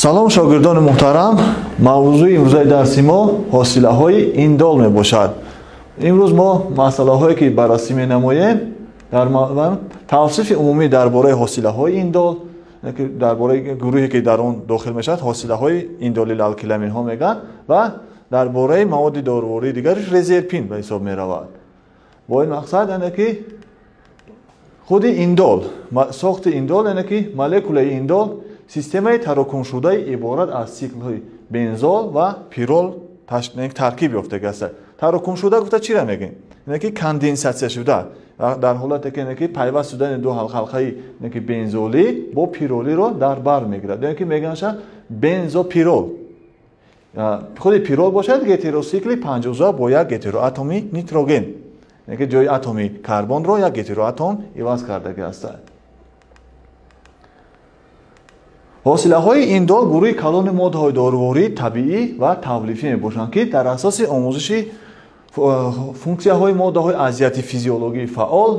Салом шогирдони муҳтарам, мавзӯи имрӯзаи дарси мо ҳосилаҳои индол мебошад. Имрӯз мо масъалаҳое ки баррасӣ менамоем дар тавсифи умумӣ дар бораи ҳосилаҳои индол, дар бораи гурӯҳе ки дар он дохил мешавад ҳосилаҳои индолилалкиламинҳо мегӯянд ва дар бораи маводи дорувории дигараш резерпин ба ҳисоб меравад. Бо ин мақсад яъне ки худи индол, сохти индол яъне ки молекулаи индол системаи тарокумшудаи иборат аз циклҳои бензол ва пирол таркиб ёфтага аст. Тарокумшуда гуфта чиро мегӯем? Яъне ки конденсатсия шуда дар ҳолате ки яъне ки пайваст шудани ду ҳалқаи яъне ки бензолӣ бо пиролиро дар бар мегирад. Яъне ки мегӯянд бензопирол. Худи пирол бошад гетероцикли панҷуза бо як гетероатоми нитроген. Яъне ки ҷои атоми карбонро як гетероатом иваз кардага аст. Ҳосилаҳои индол гурӯҳи калони моддаҳои доруворӣ, табиӣ ва тавлифӣ мебошанд, ки дар асоси омӯзиши функсияҳои моддаҳои аз ҷиҳати физиологии фаъол,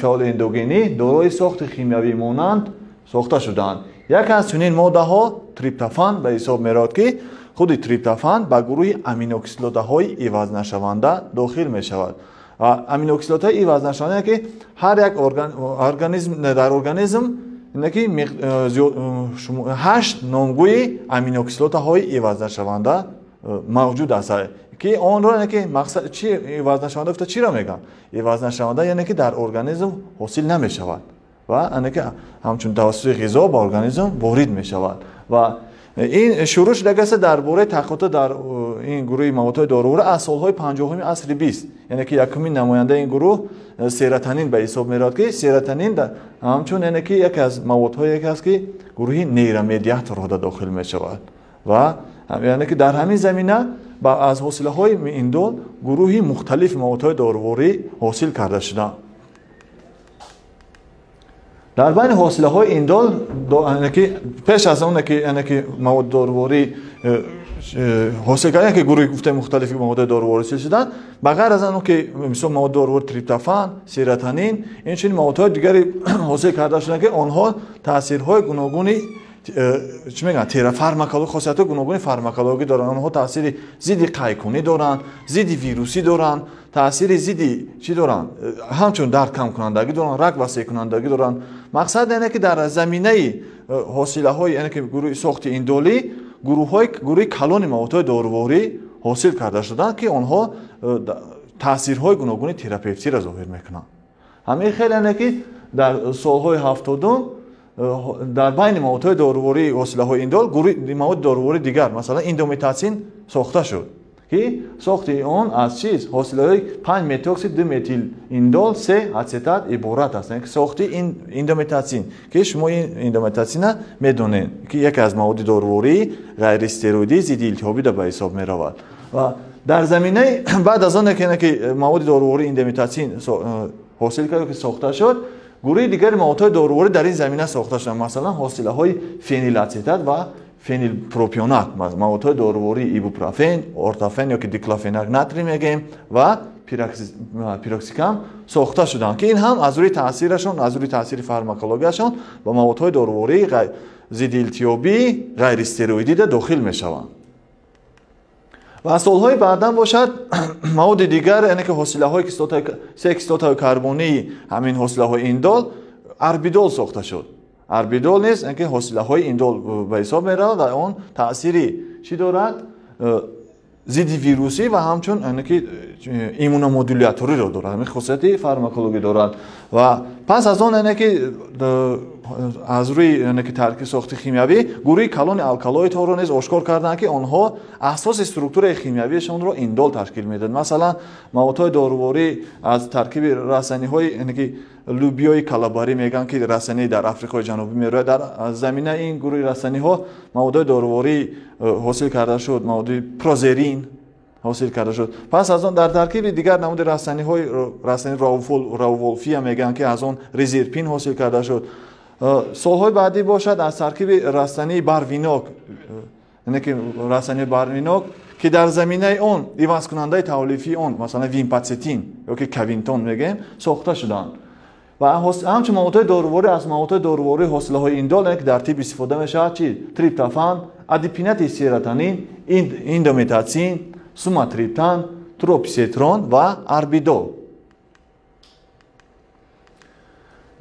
фаъоли эндогенӣ, дорои сохти химиявӣ монанд сохта шудаанд. Яке аз чунин моддаҳо триптофан ба ҳисоб меравад, ки худи триптофан ба гурӯҳи аминокислотаҳои ивазнашаванда дохил мешавад. Аминокислотаи ивазнашаванда ки ҳар як организм дар организм ки 8 номгӯи аминокислотаҳои ивазнашаванда мавҷуд аст, ки онро ки мақсад чи ивазнашаванда гуфта чиро мегӯям? Ивазнашаванда яъне ки дар организм ҳосил намешавад ва яъне ки ҳамчун тавассути ғизо ба организм ворид мешавад. Ва ин шурӯъ шудагааст дар бораи таҳқиқот дар ин гурӯҳи маводҳои доруворӣ аз солҳои 50-уми асри 20, яъне ки якумин намояндаи ин гурӯҳ серотонин ба ҳисоб меравад, ки серотонин ҳамчун яъне ки яке аз маводҳое аст ки гурӯҳи нейромедиаторҳо дохил мешавад. Ва яъне ки дар ҳамин замина аз ҳосилаҳои индол гурӯҳи мухталиф маводҳои доруворӣ ҳосил карда шуданд. Дар байни ҳосилаҳои индол ки пеш аз он ки яъне ки маводи доруворӣ ҳосил кардан, ки гурӯҳи гуфтаи мухталифи маводи доруворӣ ҳосил шуданд, ба ғайр аз он ки мисол маводи доруворӣ триптофан, серотонин, инчунин маводҳои дигаре ҳосил карда шуданд, ки онҳо таъсирҳои гуногуни чӣ мегӯянд, терафармакологӣ, хосиятҳои гуногуни фармакологӣ доранд. Онҳо таъсири зидди қайкунӣ доранд, зидди вирусӣ доранд, таъсири зидди чӣ доранд, ҳамчун дард камкунандагӣ доранд, раг васеъкунандагӣ доранд. Мақсад яъне ки дар заминаи ҳосилаҳои яъне ки гурӯҳи сохти индолӣ гурӯҳи калони маводҳои доруворӣ ҳосил карда шуданд, ки онҳо таъсирҳои гуногуни терапевтиро зоҳир мекунанд. Ҳамин хел яъне ки дар солҳои 70-ум дар байни маводҳои дорувории ҳосилаҳои индол гурӯҳи маводи дорувории дигар, масалан индометацин сохта шуд, ки сохти он аз чиз ҳосилаҳои 5 метокси 2 метил индол 3 ацетат иборат аст. Яъне сохти индометацин, ки шумо ин индометацина медонед, ки яке аз маводи дорувории ғайристероидӣ зидди илтиҳобӣ ба ҳисоб меравад. Ва дар заминаи баъд аз он ки маводи дорувории индометацин ҳосил кард, ки сохта шуд, гурӯҳи дигари маводҳои доруворӣ дар ин замина сохта шуданд, масалан ҳосилаҳои фенилацетат ва фенилпропионат, маводҳои дорувории ибупрофен, ортофен ё ки диклофенак натрий мегӯем ва пироксикам сохта шуданд, ки ин ҳам аз рӯи таъсирашон, аз рӯи таъсири фармакологияшон ба маводҳои дорувории зидди илтиҳобӣ ғайристероидӣ дохил мешаванд. Ва солҳои баъдан бошад маводи дигар, яъне ки ҳосилаҳои се кислотаҳои карбонии ҳамин ҳосилаҳои индол арбидол сохта шуд. Арбидол низ яъне ки ҳосилаҳои индол ба ҳисоб меравад ва он таъсири чӣ дорад? Зидди вирусӣ ва ҳамчун яъне ки иммуномодуляториро дорад, ҳамин хусусияти фармакологӣ дорад. Ва пас аз он яъне ки аз рӯи яъне ки таркиби сохти химиявӣ гурӯҳи калони алкалоидҳоро низ ошкор карданд, ки онҳо асоси структураи химиявиашонро индол ташкил медиҳад. Масалан маводҳои доруворӣ аз таркиби расаниҳои яъне ки лубиёи калабарӣ мегӯянд, ки расанӣ дар Африқои Ҷанубӣ мерояд. Дар заминаи ин гурӯҳи расаниҳо маводҳои доруворӣ ҳосил карда шуд, маводи прозерин ҳосил карда шуд. Пас аз он дар таркиби дигар намуди расаниҳои расани рауволфия мегӯянд, ки аз он резерпин ҳосил карда шуд. Солҳои баъдӣ бошад аз таркиби растании барвинок, яъне ки растании барвинок, ки дар заминаи он ивазкунандаи тавлифии он, масалан вимпацетин ё ки кавинтон мегӯем, сохта шуданд. Ва ҳамчун маводҳои доруворӣ аз маводҳои дорувории ҳосилаҳои индол, ки дар тиб истифода мешавад, чи триптофан, Адипинати серотонин, индометацин, суматриптан, трописетрон ва арбидол.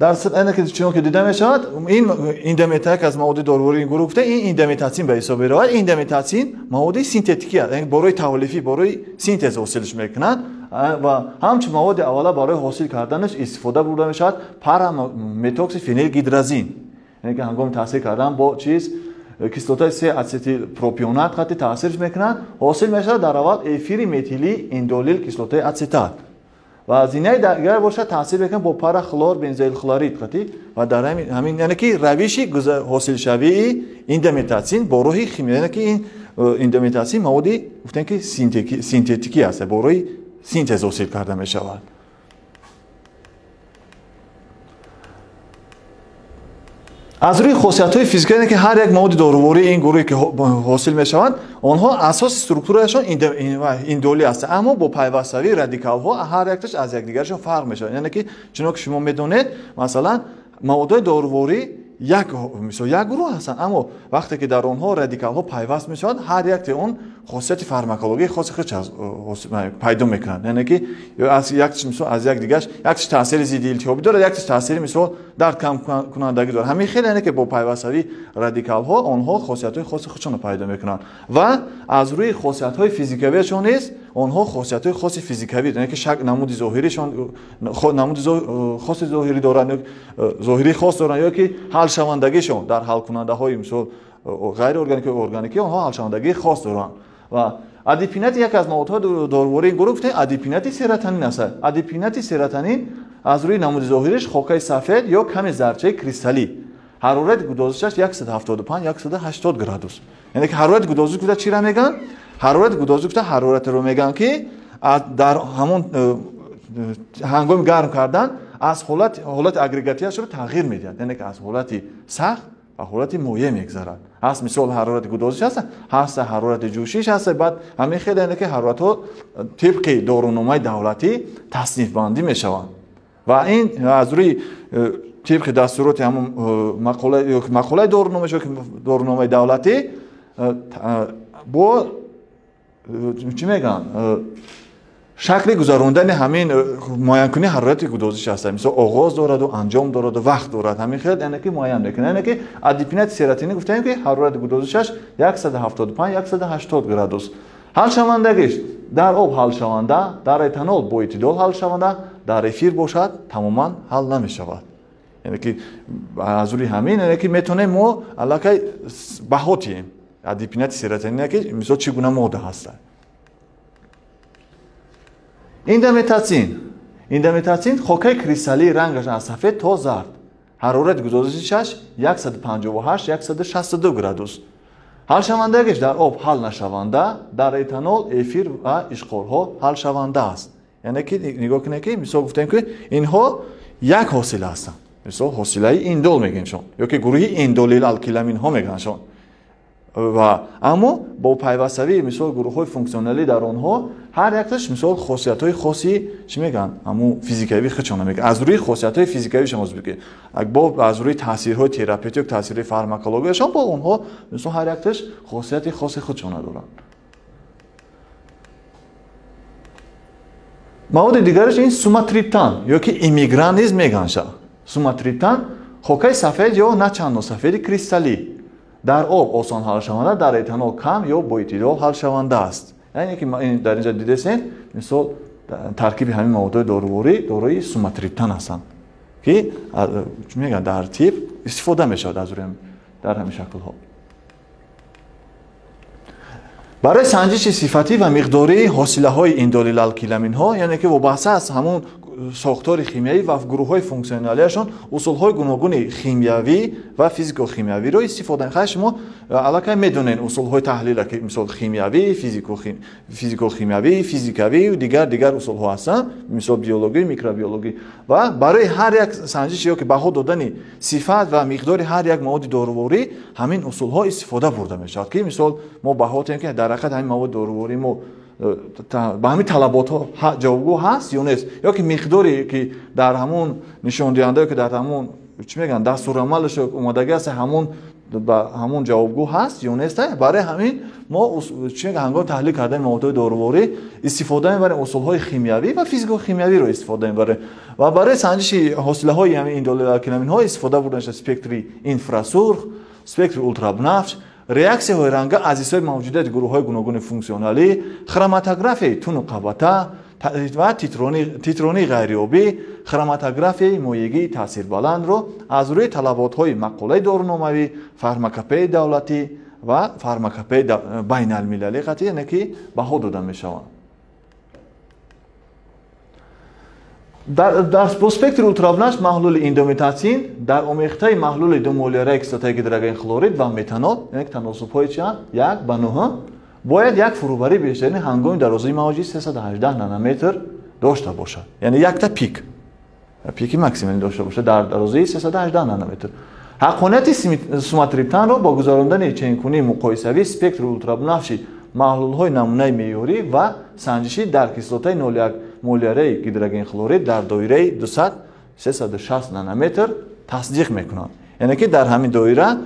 Дар чунон ки дида мешавад, ин индометак аз маводи дорувории гурӯҳ гуфта, ин индометацин ба ҳисоб меравад. Индометацин маводи синтетикӣ аст, яъне барои тавлифӣ, барои синтез ҳосилш мекунад ва ҳамчун маводи аввала барои ҳосил карданаш истифода бурда мешавад параметоксифенилгидразин, яъне ки ҳангоми таъсир кардан бо чиз кислотаи се-ацетилпропионат қати таъсирш мекунад, ҳосил мешавад дар аввал эфири метили индолил кислотаи ацетат. Ва зинаи дигар бошад таъсир мекунад бо парахлор бензоилхлорид қати ва дар ҳамин, яъне ки равиши ҳосилшавии индометацин бо роҳи химия, яъне ки ин индометацин маводи гуфтем ки синтетикӣ аст, бо роҳи синтез ҳосил карда мешавад. Аз рӯи хосиятҳои физикӣ, яъне ки ҳар як маводи дорувории ин гурӯҳе ки ҳосил мешаванд, онҳо асоси структураашон индолӣ ҳастанд, аммо бо пайвастшавии радикалҳо ҳар якташ аз якдигарашон фарқ мешавад. Яъне ки чунон ки шумо медонед, масалан, маводҳои доруворӣ як мисол як гурӯҳ ҳастанд, аммо вақте ки дар онҳо радикалҳо пайваст мешаванд, ҳар якти он хосияти фармакологии хоси худ пайдо мекунанд. Яъне ки аз яктиш мисол аз як дигараш яктиш таъсири зидди илтиҳобӣ дорад, яктиш таъсири мисол дард камкунандагӣ дорад. Ҳамин хел, яъне ки бо пайвастшавии радикалҳо онҳо хосиятҳои хоси худшонро пайдо мекунанд ва аз рӯи хосиятҳои физикавиашон низ онҳо хосиятҳои хоси физикавӣ, яъне ки шак намуди зоҳиришон намуди хоси зоҳирӣ доранд, зоҳирии хос доранд, ё ки ҳалшавандагишон дар ҳалкунандаҳои мисол ғайриорганикӣ ва органикӣ онҳо ҳалшавандагии хос доранд. Ва адипинати як аз маводҳои дорувории гурӯҳ гуфтем адипинати серотонин аст. Адипинати серотонин аз рӯи намуди зоҳириш хокаи сафед ё ками зарчаи кристаллӣ, ҳарорати гудозишаш 175-180 градус. Яъне ки ҳарорати гудозиш гуфта чиро мегӯянд? Ҳарорати гудозиш гуфта ҳароратеро мегӯянд, ки дар ҳамон ҳангоми гарм кардан аз ҳолати агрегатияшро тағйир медиҳад, яъне ки аз ҳолати сахт ба ҳолати моеъ мегзарад. Ҳаст мисол ҳарорати гудозиш ҳаст, ҳаст ҳарорати ҷӯшиш ҳаст, баъд ҳамин хел, яъне ки ҳароратҳо тибқи доруномаи давлатӣ таснифбандӣ мешаванд. Ва ин аз рӯи тибқи дастуроти ҳамон мақолаи доруномаи доруномаи давлатӣ бо чӣ мегӯянд, шакли гузарондани ҳамин муайянкунии ҳарорати гудозиш аст. Мисол оғоз дораду анҷом дораду вақт дорад. Ҳамин хел, яъне ки муайян мекунад. Яъне ки адипинати серотонин гуфтаем ки ҳарорати гудозишаш 175-180 градус. Ҳалшавандагиш дар об ҳалшаванда, дар этанол бо эътидол ҳалшаванда, дар эфир бошад тамоман ҳал намешавад. Яъне ки аз рӯи ҳамин, яъне ки метавонем мо аллакай баҳо диҳем адипинати серотонин, ки мисол чӣ гуна модда ҳастад. Индометацин. Индометацин хокаи кристаллии рангаш аз сафед то зард. Ҳарорати гудозишаш 158-162 градус. Ҳалшавандагиш дар об ҳал нашаванда, дар этанол, эфир ва ишқорҳо ҳалшаванда аст. Яъне ки нигоҳ кунед, ки мисол гуфтем, ки инҳо як ҳосила ҳастанд. Мисол ҳосилаи индол мегӯяндшон, ё ки гурӯҳи индолил алкиламинҳо мегӯяндшон. Ва аммо бо пайвастшавии мисол гурӯҳҳои функсионалӣ дар онҳо ҳар якташ мисол хосиятҳои хоси чӣ мегӯянд, ҳамун физикавии худшона мегӯянд. Аз рӯи хосиятҳои физикавишон бигӯем, бо аз рӯи таъсирҳои терапевтик, таъсирҳои фармакологияшон бо онҳо мисол ҳар якташ хосияти хоси худшона доранд. Маводи дигараш ин суматриптан ё ки иммигран низ мегӯянд. Суматриптан хокаи сафед ё на чандон сафеди кристаллӣ, дар об осон ҳалшаванда, дар этанол кам ё бо эътидол ҳалшаванда аст. Яъне ки дар инҷа дидесен, мисол таркиби ҳамин маводҳои доруворӣ дорои суматриптан ҳастанд, ки чӣ мегӯянд, дар тиб истифода мешавад аз рӯи дар ҳамин шаклҳо. Барои санҷиши сифатӣ ва миқдории ҳосилаҳои индолилалкиламинҳо, яъне ки вобаста аз ҳамон сохтори химиявӣ ва гурӯҳҳои функсионалиашон усулҳои гуногуни химиявӣ ва физико-химиявиро истифода мекунанд. Шумо аллакай медонед усулҳои таҳлила, ки мисол химиявӣ, физико-химиявӣ, физикавӣ ва дигар усулҳо ҳастанд, мисол биологӣ, микробиологӣ. Ва барои ҳар як санҷиш ё ки баҳо додани сифат ва миқдори ҳар як маводи доруворӣ ҳамин усулҳо истифода бурда мешавад, ки мисол мо баҳо диҳем, ки дар ҳақиқат ҳамин маводи доруворӣ мо ба ҳамин талаботҳо ҷавобгӯ ҳаст ё нест, ё ки миқдоре ки дар ҳамон нишондиҳанда, ё ки дар ҳамон чӣ мегӯянд, дастурамалаш омодагӣ аст, ҳамон ба ҳамон ҷавобгӯ ҳаст ё нест. Барои ҳамин мо ҳангоми таҳлил кардани маводҳои доруворӣ истифода мебарем усулҳои химиявӣ ва физико-химиявиро истифода мебарем ва барои санҷиши ҳосилаҳои ҳамин индолилалкиламинҳо истифода бурда мешавад спектри инфрасурх, спектри ултрабунафш, реаксияҳои ранга аз ҳисоби мавҷудияти гурӯҳҳои гуногуни функсионалӣ, хроматографияи туну қабата ва титронии ғайриобӣ, хроматографияи моегии таъсирбаландро аз рӯи талаботҳои мақолаи доруномавӣ, фармакопеяи давлатӣ ва фармакопеяи байналмилалӣ қатъи яъне ки баҳо дода мешаванд. Дар бо спектри ултрабунафш маҳлули индометацин дар омехтаи маҳлули думолярии кислотаи гидрогенхлорид ва метанол, яъне таносубҳои чанд? 1:9, бояд як фурӯбарии бештарини ҳангоми дарозии мавҷи 318 нанометр дошта бошад. Яъне якта пик, пики максималӣ дошта бошад дар дарозии 318 нанометр. Ҳаққонияти суматриптанро бо гузарондани ченкунии муқоисавии спектри ултрабунафши маҳлулҳои намунаи меъёрӣ ва санҷишӣ дар кислотаи 0,1 молярии гидрогенхлорид дар доираи 200-360 нанометр тасдиқ мекунанд. Яъне ки дар ҳамин доира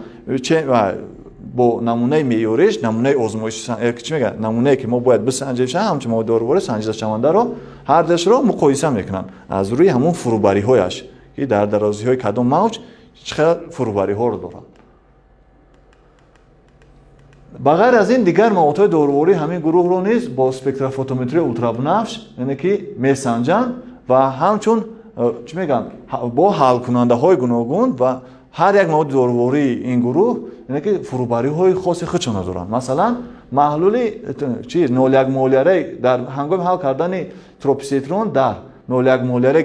бо намунаи меъёриш, намунаи озмоиши, чӣ мегӯяд, намунае ки мо бояд бисанҷем, ҳамчун маводи доруворӣ санҷидашавандаро ҳардашро муқоиса мекунанд аз рӯи ҳамон фурӯбариҳояш, ки дар дарозиҳои кадом мавҷ чӣ қадар фурӯбариҳоро дорад. Ба ғайр аз ин дигар маводҳои доруворӣ ҳамин гурӯҳро низ бо спектрофотометрияи ултрабунафш, яъне ки месанҷанд ва ҳамчун чӣ мегӯянд, бо ҳалкунандаҳои гуногун ва ҳар як маводи дорувории ин гурӯҳ, яъне ки фурӯбариҳои хоси худшонро доранд. Масалан, маҳлули 0,1 молярӣ дар ҳангоми ҳал кардани трописитрон дар 0,1 молярӣ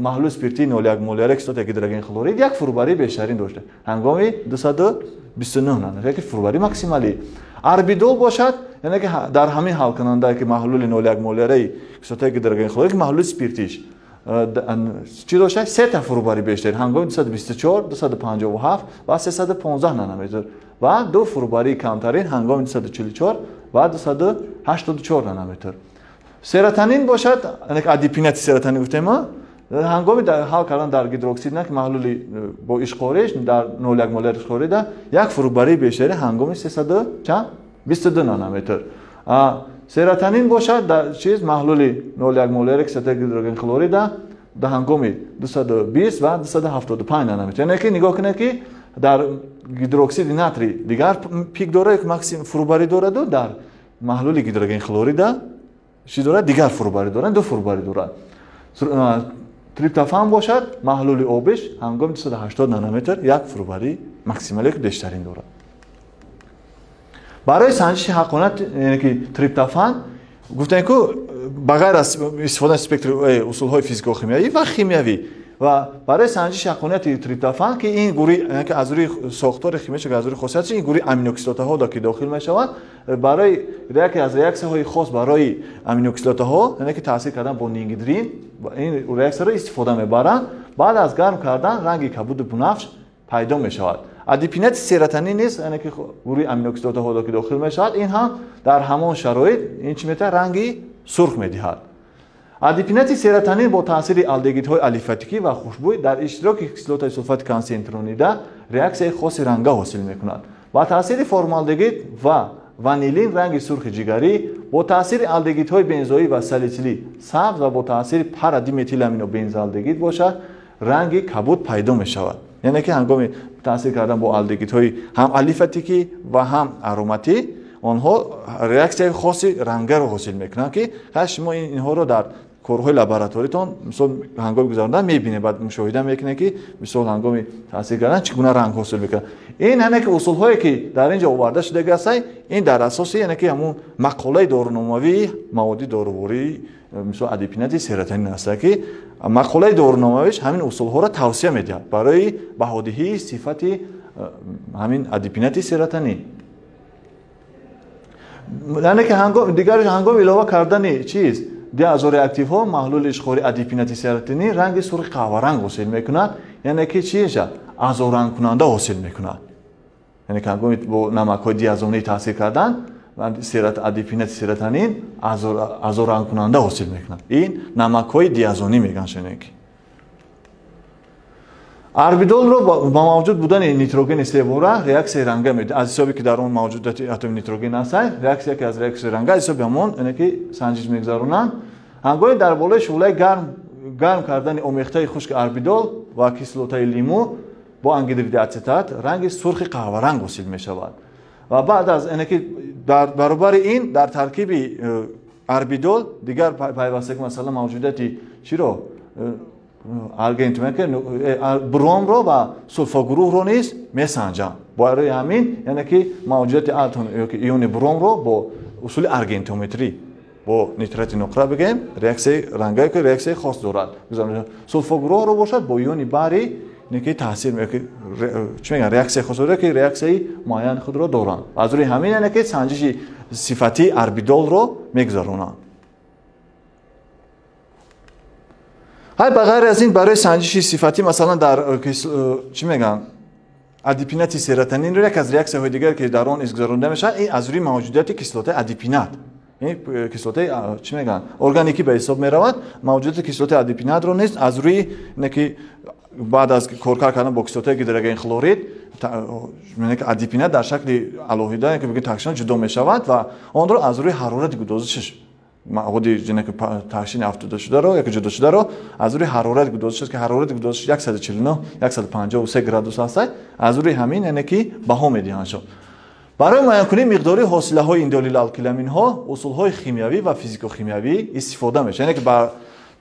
маҳлули спиртии 0,1 молярӣ кислотаи гидрогенхлорид як фурӯбарии бештарин дошта ҳангоми 229 нанометр, яке фурӯбарии максималӣ. Арбидол бошад, яъне ки дар ҳамин ҳалкунандае ки маҳлули 0,1 молярии кислотаи гидрогенхлорид, маҳлули спиртиш чӣ дошта? Сета фурӯбарӣ бештарин ҳангоми 224, 257 ва 315 нанометр ва ду фурӯбарии камтарин ҳангоми 244 ва 284 нанометр. Серотонин бошад, яъне ки адипинати серотонин гуфтем, ҳангоми ҳал кардан дар гидроксид, ки маҳлули бо ишқориш дар 0,1 молярии ишқорида як фурӯбарии бештарин ҳангоми 322 нанометр. Серотонин бошад дар чиз маҳлули 0,1 молярии кислотаи гидрогенхлорида дар ҳангоми 220 ва 275 нанометр. Яъне ки нигоҳ кунед, ки дар гидроксиди натрий дигар пик дорад, максимум фурӯбарӣ дораду дар маҳлули гидрогенхлорида чӣ дорад? Дигар фурӯбарӣ дорад, ду фурӯбарӣ дорад. Триптофан бошад, маҳлули обиш ҳангоми 280 нанометр як фурӯбарии максималие ки бештарин дорад. Барои санҷиши ҳаққоният, яъне ки триптофан гуфтем ку ба ғайр аз истифода аз спектри усулҳои физико-химиявӣ ва химиявӣ ва барои санҷиши ҳаққонияти триптофан, ки ин гурӯҳи, яъне ки аз рӯи сохтори химиявӣ, аз рӯи хосияташ ин гурӯҳи аминокислотаҳо ки дохил мешаванд, барои яке аз реаксияҳои хос барои аминокислотаҳо, яъне ки таъсир кардан бо нингидрин, ин реаксияро истифода мебаранд. Баъд аз гарм кардан ранги кабуду бунафш пайдо мешавад. Адипинати серотонин низ, яъне ки гурӯҳи аминокислотаҳо ки дохил мешавад, ин ҳам дар ҳамон шароит ин чӣ метавонад? Ранги сурх медиҳад. Адипинати серотонин бо таъсири алдегидҳои алифатикӣ ва хушбӯй дар иштироки кислотаи сулфати консентронида реаксияи хоси ранга ҳосил мекунад. Ба таъсири формалдегид ва ванилин ранги сурхи ҷигарӣ, бо таъсири алдегидҳои бензоӣ ва салитсилӣ сабз ва бо таъсири парадиметиламинобензалдегид бошад ранги кабуд пайдо мешавад. Яъне ки ҳангоми таъсир кардан бо алдегидҳои ҳам алифатикӣ ва ҳам ароматӣ онҳо реаксияи хоси рангаро ҳосил мекунанд, ки шумо инҳоро дар корҳои лабораториятон мисол ҳангоми гузарондан мебинед, баъд мушоҳида мекунед, ки мисол ҳангоми таъсир кардан чӣ гуна ранг ҳосил мекунад. Ин яъне ки усулҳое ки дар ин ҷо оварда шудагиаст, ин дар асоси яъне ки ҳамун мақолаи доруномавии маводи дорувории мисол адипинати серотонин аст, ки мақолаи доруномавиш ҳамин усулҳоро тавсия медиҳад барои баҳодиҳии сифати ҳамин адипинати серотонин. Яъне ки дигараш ҳангоми илова кардани чиз диазореактивҳо маҳлули ишқори адипинати серотонин ранги сурхи қаҳваранг ҳосил мекунад, яъне ки чиша азорангкунанда ҳосил мекунад. Яъне ки ҳангоми бо намакҳои диазонӣ таъсир кардан адипинати серотонин азорангкунанда ҳосил мекунад. Ин намакҳои диазонӣ мегӯянд шунед ки. Арбидолро ба мавҷуд будани нитрогени севора реаксияи ранга медиҳад. Аз ҳисоби ки дар он мавҷудияти атоми нитроген аст, реаксия ки аз реаксияи ранга аз ҳисоби ҳамон яъне ки санҷиш мегузаронанд. Ҳангоми дар болои шӯълаи гарм кардани омехтаи хушки арбидол ва кислотаи лимӯ бо ангидриди ацетат ранги сурхи қаҳваранг ҳосил мешавад. Ва баъд аз яъне ки дар баробари ин дар таркиби арбидол дигар пайвастаги, масалан мавҷудияти чиро аргентум, бромро ва сулфогурӯҳро низ месанҷанд. Барои ҳамин яъне ки мавҷудияти атом ёки иони бромро бо усули аргентометрӣ бо нитрати нуқра бигӯем реаксияи рангае ки реаксияи хос дорад. Сулфогурӯҳро бошад бо иони барий ки таъсир чӣ мегӯянд реаксияи хос дорад ки реаксияи муайяни худро доранд. Аз рӯи ҳамин яъне ки санҷиши сифатии арбидолро мегузаронанд. Ҳай ба ғайр аз ин барои санҷиши сифатӣ масалан дар чӣ мегӯянд адипинати серотонинро як аз реаксияҳои дигар ки дар он изгузаронда мешавад ин аз рӯи мавҷудияти кислотаи адипинат, ин кислотаи чӣ мегӯянд органикӣ ба ҳисоб меравад. Мавҷудияти кислотаи адипинатро низ аз рӯи не ки баъд аз коркард кардан бо кислотаи гидрогенхлорид адипинат дар шакли алоҳида ки бигӯем таҳшин ҷудо мешавад ва онро аз рӯи ҳарорати гудозишаш маводи таҳшини афтодашударо яки ҷудошударо аз рӯи ҳарорати гудозишаш ки ҳарорати гудозиш 149 153 градус аст, аз рӯи ҳамин яъне ки баҳо медиҳанд шуд. Барои муайянкунии миқдори ҳосилаҳои индолилалкиламинҳо усулҳои химиявӣ ва физикохимиявӣ истифода мешавад. Яъне ки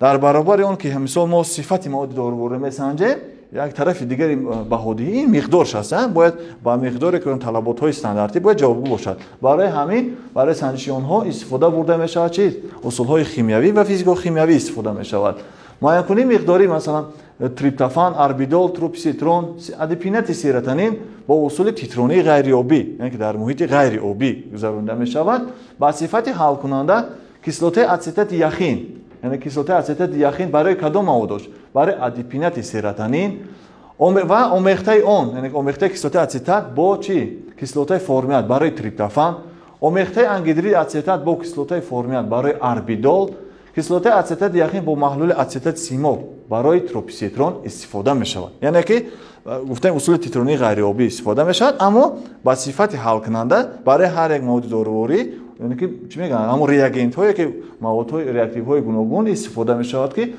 дар баробари он ки мисол мо сифати маводи доруворӣ месанҷем, як тарафи дигари баҳодиҳӣ ин миқдорш аст, бояд ба миқдоре ки талаботҳои стандартӣ бояд ҷавобгӯ бошад. Барои ҳамин барои санҷиши онҳо истифода бурда мешавад чиз усулҳои химиявӣ ва физикохимиявӣ истифода мешавад. Муайянкунии миқдори масалан триптофан, арбидол, трописитрон, адипинати серотонин бо усули титронии ғайриобӣ, яъне ки дар муҳити ғайриобӣ гузаронида мешавад. Ба сифати ҳалкунанда кислотаи ацетати яхин, яъне кислотаи ацетати яхин барои кадом маводош? Барои адипинати серотонин ва омехтаи он, яъне омехтаи кислотаи ацетат бо чӣ? Кислотаи формиат барои триптофан, омехтаи ангидриди ацетат бо кислотаи формиат барои арбидол, кислотаи ацетати яхин бо маҳлули ацетати симоб барои трописитрон истифода мешавад. Яъне ки гуфтем усули титронии ғайриобӣ истифода мешавад, аммо ба сифати ҳалкунанда барои ҳар як маводи доруворӣ яъне ки чӣ мегӯянд ҳамон реагентҳое ки маводҳои реактивҳои гуногун истифода мешавад ки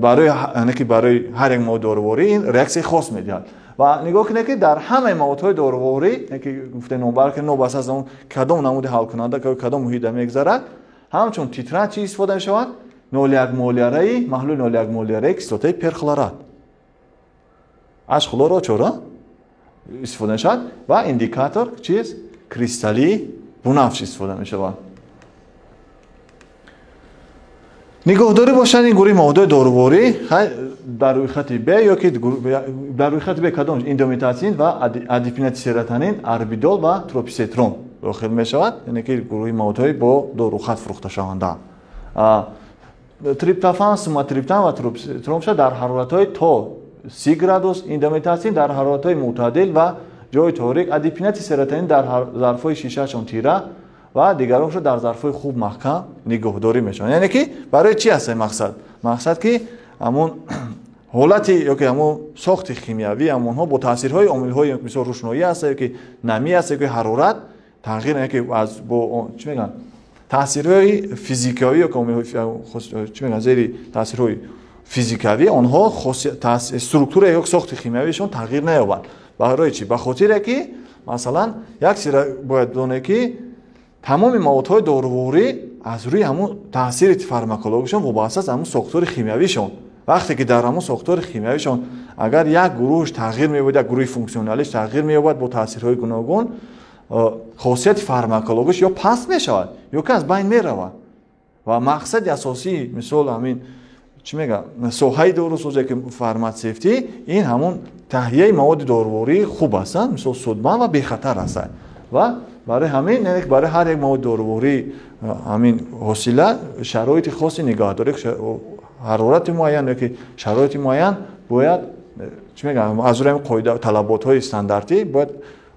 барои яъне ки барои ҳар як маводи доруворӣ ин реаксияи хос медиҳад. Ва нигоҳ кунед ки дар ҳамаи маводҳои доруворӣ яъне ки гуфтем номбар ки новобаста аз он кадом намуди ҳалкунанда кадом муҳита мегузарад, ҳамчун титрант чӣ истифода мешавад? 0,1 молярии маҳлули 0,1 молярии кислотаи перхлорат H хлоро истифода мешавад ва индикатор чиз кристаллии бунафш истифода мешавад. Нигоҳдорӣ бошад ин гурӯҳи маводҳои доруворӣ дар рӯйхати Б ё ки дар рӯйхати Б кадом индометацин ва адипинати серотонин, арбидол ва трописетрон дохил мешавад, яъне ки гурӯҳи маводҳои бо дорухат фурӯхташаванда. Триптофан, суматриптан ва трописетрон дар ҳароратҳои то 30 градус, индометацин дар ҳароратҳои мӯътадил ва ҷои торик, адипинати серотонин дар зарфҳои шишаашон тира ва дигароншо дар зарфҳои хуб маҳкам нигоҳдорӣ мешаванд. Яъне ки барои чӣ аст ин мақсад? Мақсад ки ҳамон ҳолати ё ки ҳамон сохти химиявии ҳамонҳо бо таъсирҳои омилҳои мисол рӯшноӣ аст ё ки намӣ аст ё ки ҳарорат тағйир, яъне ки аз бо чӣ мегӯянд таъсирҳои физикавӣ ё ки омилҳои чӣ мегӯянд зери таъсирҳои физикавӣ онҳо структура ё сохти химиявишон тағйир наёбад. Барои чӣ? Ба хотире ки масалан як чизро бояд донед ки тамоми маводҳои доруворӣ аз рӯи ҳамон таъсири фармакологишон вобаста аст ҳамон сохтори химиявишон. Вақте ки дар ҳамон сохтори химиявишон агар як гурӯҳш тағйир меёбад, як гурӯҳи функсионалиш тағйир меёбад бо таъсирҳои гуногун, хосияти фармакологиш ё паст мешавад ё ки аз байн меравад. Ва мақсади асосии мисол ҳамин чӣ мегӯям соҳаи дорусозие ки фарматсевтӣ ин ҳамон таҳияи маводи дорувории хуб ҳастанд, мисол судманд ва бехатар ҳастанд. Ва барои ҳамин яъне барои ҳар як маводи дорувории ҳамин ҳосила шароити хоси нигаҳдорӣ, ҳарорати муайян ё ки шароити муайян бояд чӣ мегӯям аз рӯи ҳамин қоида талаботҳои стандартӣ бояд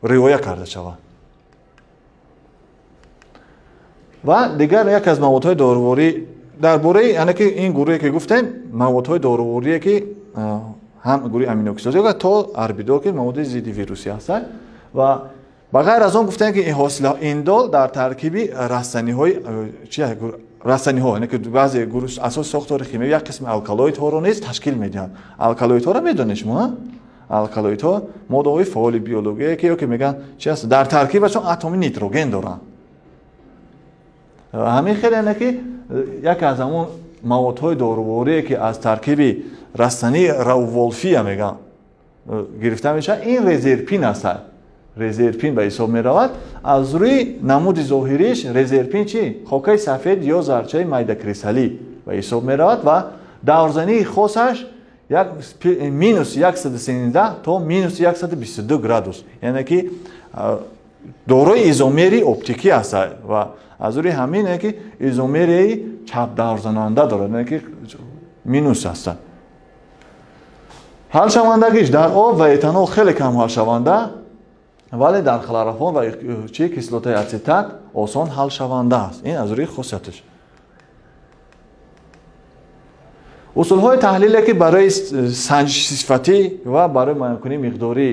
риоя карда шавад. Ва дигар як аз маводҳои доруворӣ дар бораи яъне ки ин гурӯҳе ки гуфтем маводҳои доруворие ки Ҳам гурӯҳи аминокислотаҳо то арбидол, ки маводи зидди вирусӣ ҳастанд. Ва ба ғайр аз он гуфтем, ки ин ҳосила индол дар таркиби растаниҳои чи растаниҳо, яъне ки баъзе гурӯҳ асоси сохтори химиявӣ як қисми алкалоидҳоро низ ташкил медиҳанд. Алкалоидҳоро медонед шумо, ҳа? Алкалоидҳо моддаҳои фаъоли биологие, ки ё ки мегӯянд чи аст, дар таркибашон атоми нитроген доранд. Ҳамин хел, яъне ки яке аз ҳамон маводҳои доруворие, ки аз таркиби растании рауволфия мегӯянд гирифта мешавад, ин резерпин аст. Резерпин ба ҳисоб меравад. Аз рӯи намуди зоҳириш резерпин чи? Хокаи сафед ё зарчаи майдакристаллӣ ба ҳисоб меравад ва даврзании хосаш минус 113 то минус 122 градус, яъне ки дорои изомери оптикӣ аст ва аз рӯи ҳамин, яъне ки изомерияи чапдаврзананда дорад, яъне ки минус аст. Ҳалшавандагиш дар об ва этанол хеле кам ҳалшаванда, вале дар хлороформ ва чи кислотаи ацетат осон ҳалшаванда аст. Ин аз рӯи хосияташ. Усулҳои таҳлиле, ки барои санҷиши сифатӣ ва барои муайянкунии миқдори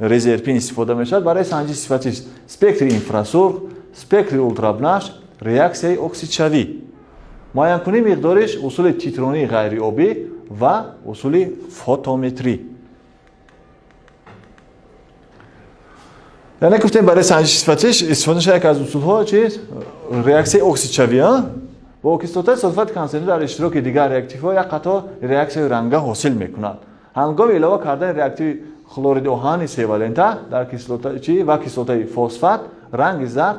резерпин истифода мешавад, барои санҷиши сифатӣ спектри инфрасурх, спектри ултрабнафш, реаксияи оксидшавӣ. Муайянкунии миқдориш усули титронии ғайриобӣ ва усули фотометрӣ. Яъне гуфтем, барои санҷиши сифатиш истифода мешавад яке аз усулҳо чиз реаксияи оксидшавӣ. Бо кислотаи сулфати консентрат дар иштироки дигар реактивҳо як қатор реаксияи ранга ҳосил мекунад. Ҳангоми илова кардани реактиви хлориди оҳани севалента дар кислота чи ва кислотаи фосфат ранги зард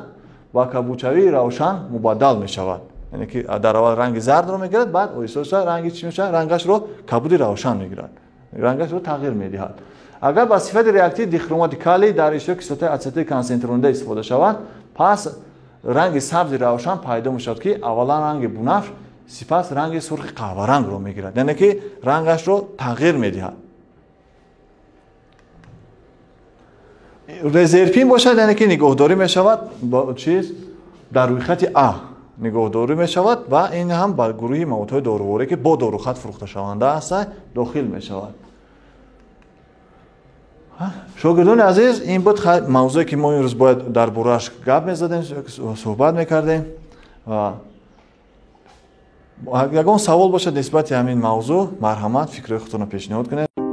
ба кабудшавии равшан мубаддал мешавад. Яъне ки дар аввал ранги зардро мегирад, баъд оҳиста оҳиста ранги чӣ мешавад? Рангашро кабуди равшан мегирад, рангашро тағйир медиҳад. Агар ба сифати реактиви дихромати калий дар иштироки кислотаи ацетили консентронда истифода шавад, пас ранги сабзи равшан пайдо мешавад, ки аввалан ранги бунафш, сипас ранги сурхи қаҳварангро мегирад, яъне ки рангашро тағйир медиҳад. Резерпин бошад, яъне ки нигоҳдорӣ мешавад чиз дар рӯйхати А нигоҳдорӣ мешавад ва ин ҳам ба гурӯҳи маводҳои доруворӣ, ки бо дорухат фурӯхташаванда ҳастанд, дохил мешавад. Шогирдони азиз, ин буд мавзӯе, ки мо имрӯз бояд дар борааш гап мезадем, суҳбат мекардем. Ягон савол бошад нисбати ҳамин мавзӯъ, марҳамат, фикрҳои худтонро пешниҳод кунед.